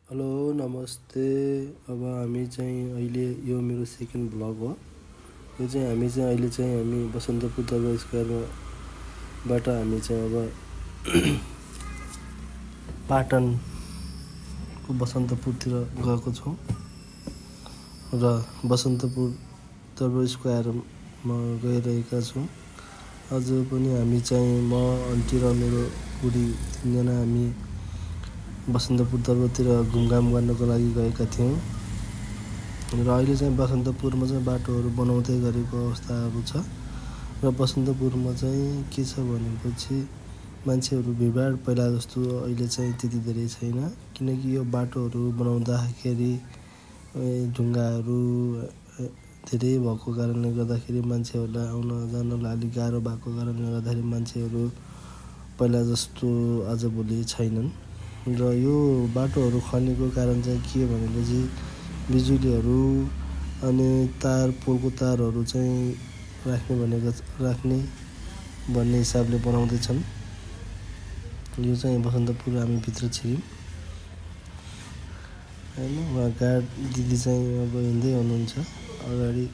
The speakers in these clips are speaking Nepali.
हेलो नमस्ते। अब हामी चाहिँ अहिले यो मेरो सेकेन्ड भ्लग हो। यो चाहिँ हामी बसन्तपुर दरबार स्क्वायरबाट हामी चाहिँ अब पाटनको बसन्तपुरतिर गएको छौँ र बसन्तपुर दरबार स्क्वायरमा गइरहेका छौँ। आज पनि हामी चाहिँ म आन्टी र मेरो बुढी तिनजना हामी बसन्तपुर दरबारतिर घुमघाम गर्नको लागि गएका थियौँ र अहिले चाहिँ बसन्तपुरमा चाहिँ बाटोहरू बनाउँदै गरेको अवस्थाहरू छ र बसन्तपुरमा चाहिँ के छ भनेपछि मान्छेहरू भिडभाड पहिला जस्तो अहिले चाहिँ त्यति धेरै छैन, किनकि यो बाटोहरू बनाउँदाखेरि ढुङ्गाहरू धेरै भएको कारणले गर्दाखेरि मान्छेहरूलाई आउन जानलाई अलिक गाह्रो भएको कारणले गर्दाखेरि मान्छेहरू पहिला जस्तो आजभोलि छैनन् र यो बाटोहरू खनेको कारण चाहिँ के भनेपछि बिजुलीहरू अनि पोलको तारहरू चाहिँ राख्ने भन्ने हिसाबले बनाउँदैछन्। यो चाहिँ बसन्तपुर हामी भित्र छिर्यौँ होइन। उहाँ गार्ड दिदी चाहिँ अब हिँड्दै हुनुहुन्छ, अगाडि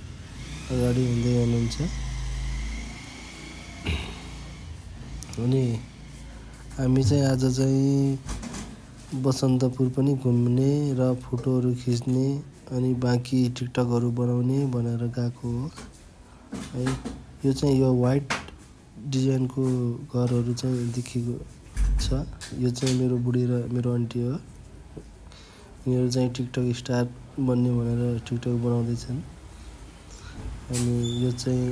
हिँड्दै हुनुहुन्छ अनि हामी चाहिँ आज चाहिँ बसन्तपुर पनि घुम्ने र फोटोहरू खिच्ने अनि बाँकी टिकटकहरू बनाउने भनेर गएको हो है। यो चाहिँ यो वाइट डिजाइनको घरहरू चाहिँ देखेको छ। यो चाहिँ मेरो बुढी र मेरो आन्टी हो। यिनीहरू चाहिँ टिकटक स्टार बन्ने भनेर टिकटक बनाउँदैछन्। अनि यो चाहिँ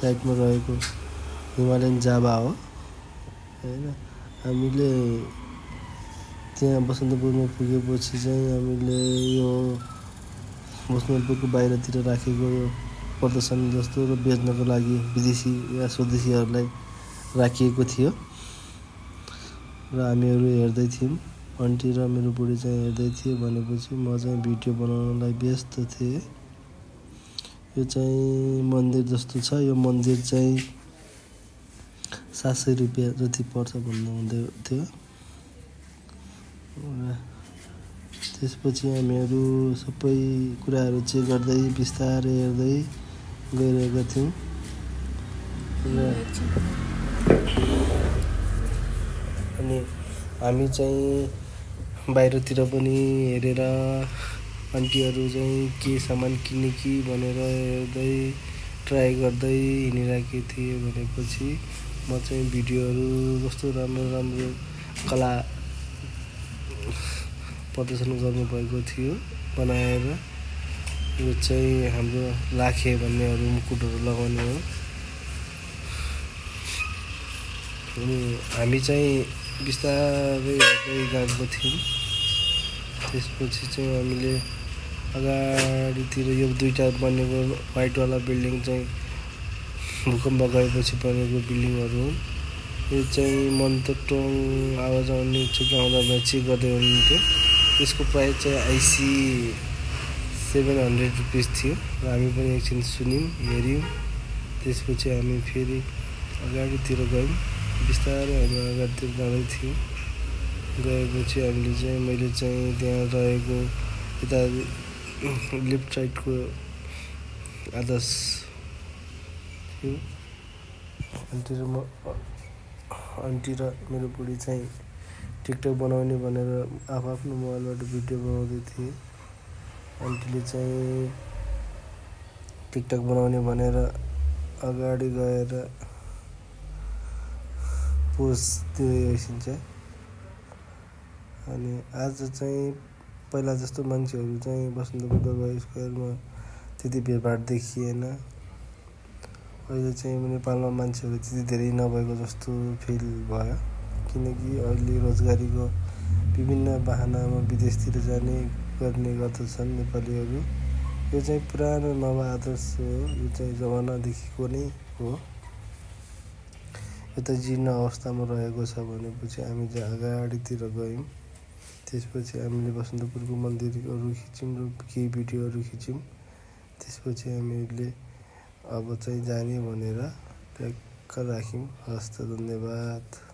साइडमा रहेको हिमालयन जाभा हो होइन। हामीले त्यहाँ बसन्तपुरमा पुगेपछि चाहिँ हामीले यो बसन्तपुरको बाहिरतिर राखेको यो प्रदर्शन जस्तो र बेच्नको लागि विदेशी या स्वदेशीहरूलाई राखिएको थियो र हामीहरू हेर्दै थियौँ। आन्टी र मेरो बुढी चाहिँ हेर्दै थिए भनेपछि म चाहिँ भिडियो बनाउनलाई व्यस्त थिएँ। यो चाहिँ मन्दिर जस्तो छ। यो मन्दिर चाहिँ 700 रुपियाँ जति पर्छ भन्नुहुँदै थियो। त्यसपछि हामीहरू सबै कुराहरू चेक गर्दै बिस्तारै हेर्दै गइरहेका थियौँ अनि हामी चाहिँ बाहिरतिर पनि हेरेर आन्टीहरू चाहिँ के सामान किन्ने कि भनेर हेर्दै ट्राई गर्दै हिँडिरहेको थिएँ। भनेपछि म चाहिँ भिडियोहरू कस्तो राम्रो कला प्रदर्शन गर्नुभएको थियो बनाएर। यो चाहिँ हाम्रो लाखे भन्नेहरू मुकुटहरू लगाउने हो अनि हामी चाहिँ बिस्तारै हेर्दै गएको थियौँ। त्यसपछि चाहिँ हामीले अगाडितिर यो दुईवटा बनेको वाइटवाला बिल्डिङ चाहिँ भूकम्प गएपछि बनेको बिल्डिङहरू हो। यो चाहिँ मन्तोटोङ आवाज आउने चुकाउँदा चेक गर्दै हुनुहुन्थ्यो। यसको प्राइस चाहिँ आइसी 700 रुपिस थियो र हामी पनि एकछिन सुन्यौँ हेऱ्यौँ। त्यसपछि हामी फेरि अगाडितिर गयौँ। बिस्तारै हामी अगाडितिर जाँदै थियौँ। गएपछि मैले चाहिँ त्यहाँ रहेको यता लेफ्ट साइडको आदर्श थियो। आन्टी र मेरो बुढी चाहिँ टिकटक बनाउने भनेर आफ्नो मोबाइलबाट भिडियो बनाउँदै थिए। आन्टीले चाहिँ टिकटक बनाउने भनेर अगाडि गएर पोज दिँदै रहेछिन्छ। अनि आज चाहिँ पहिला जस्तो मान्छेहरू चाहिँ बसन्तपुर दरबार स्क्वायरमा त्यति भिडभाड देखिएन। अहिले चाहिँ नेपालमा मान्छेहरू त्यति धेरै नभएको जस्तो फिल भयो, किनकि अहिले रोजगारीको विभिन्न बहानामा विदेशतिर गर्ने गर्दछन् नेपालीहरू। यो चाहिँ पुरानो नवा आदर्श हो। यो चाहिँ जमानादेखिको नै हो। यो त जीर्ण अवस्थामा रहेको छ भनेपछि हामी चाहिँ अगाडितिर गयौँ। त्यसपछि हामीले बसन्तपुरको मन्दिरहरू खिच्यौँ र केही भिडियोहरू खिच्यौँ। त्यसपछि हामीले अब चाहिँ जाने भनेर ट्याक्क राख्यौँ। हस्त धन्यवाद।